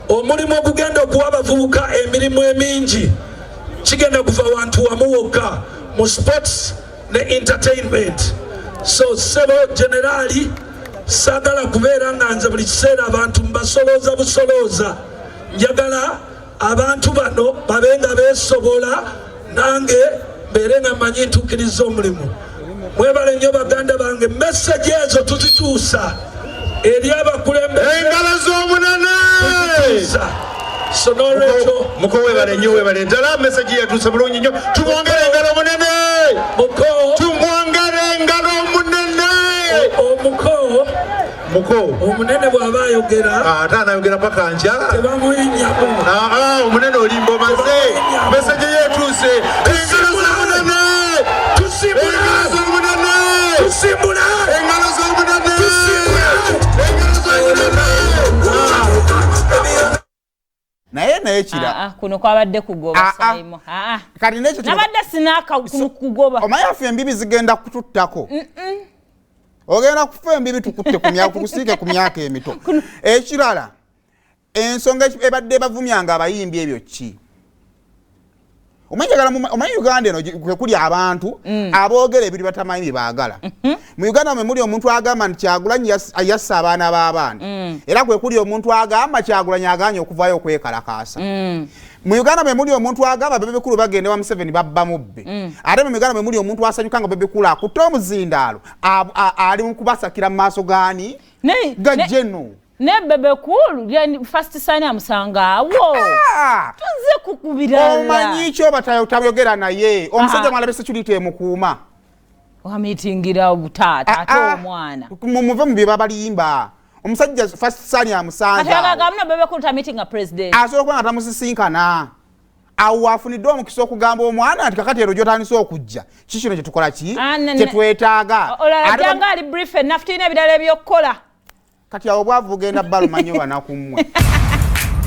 Omulimu ogugenda okuwa abavubuka emirimu emingi kigenda kuva wantu wamu wokka, mu sports ne entertainment. So ssebo generaali, saagala kubeera nga nze buli kiseera abantu mbasolooza busolooza. Njagala abantu bano babe nga beesobola, nange mbeere nga mmanyi ntuukiriza omulimu. Mwebale nnyo, baganda bange. Message ezo tuzituusa eri abakulembeze. Engalo z'omunene! Tuzituusa. So n'olwekyo, Muko, webale nnyo, webale ddala. Message yatuuse bulungi nnyo. Tumwongere engalo munene! Muko. Tumwongere engalo munene! Omuko. Muko. Omunene bw'aba ayogera, ate anayogera paka nkya. Tebamuyinyamu. Ah, omunene olimba, omaze. Message yetuuse. Engalo z'omunene! Tusimbula! Engalo z'omunene! Tusimbula! Engalo z'omunene! Tusimbula! Engalo z'omunene! Naye kira. Ah, ah, kuno kwabadde kugoba. Saimo. Ah, ah. Kati nekyo Nabadde sinaka kugoba. Omanyi afe embibi zigenda kututtako, ogenda kufa embibi tukutte ku myaka, tukusiike ku myaka emito. Ekirala, ensonga ebadde ebavumyanga abayimbi, ebyo ki? Omanyi njagala omanyi Uganda eno kwe kuli abantu aboogera ebintu batamanyi bye baagala. Mu Uganda mwe muli omuntu agamba nti Kyagulanyi yassa abaana b'abaana, era kwe kuli omuntu agamba Kyagulanyi aganye okuvaayo okwekalakaasa. Mu Uganda mwe muli omuntu agamba Bebe Cool bagende wa Museveni babba mubbe, ate mu Uganda mwe muli omuntu asanyuka nga Bebe Cool akutte omuzindaalo ali mu kubasakira mu maaso gaani ga jeno. Ne Bebe Cool First Son amusanga awo. Tuze kukubirala. Omanyi kyoba tayogera naye omusajja mwalabe security emukuuma. Wamitingira obutaata ate omwana. Muve mu bye babalimba. Omusajja First Son amusanze awo. Ate Bebe Cool tamitinga president. Asobola okuba nga tamusisinkana. Awo wafunidde omukisa okugamba omwana nti kakati ero gyotandise okujja, ki kino kyetukola, ki Ah, kyetwetaaga. Olala Ate janga ali brief enough, tulina ebirala ebyokukola. Kati awo obwavu bugenda balumanyo banakummwe.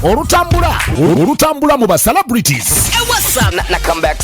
Olutambula olutambula mu ba celebrities. Hey, what's up? Now come back.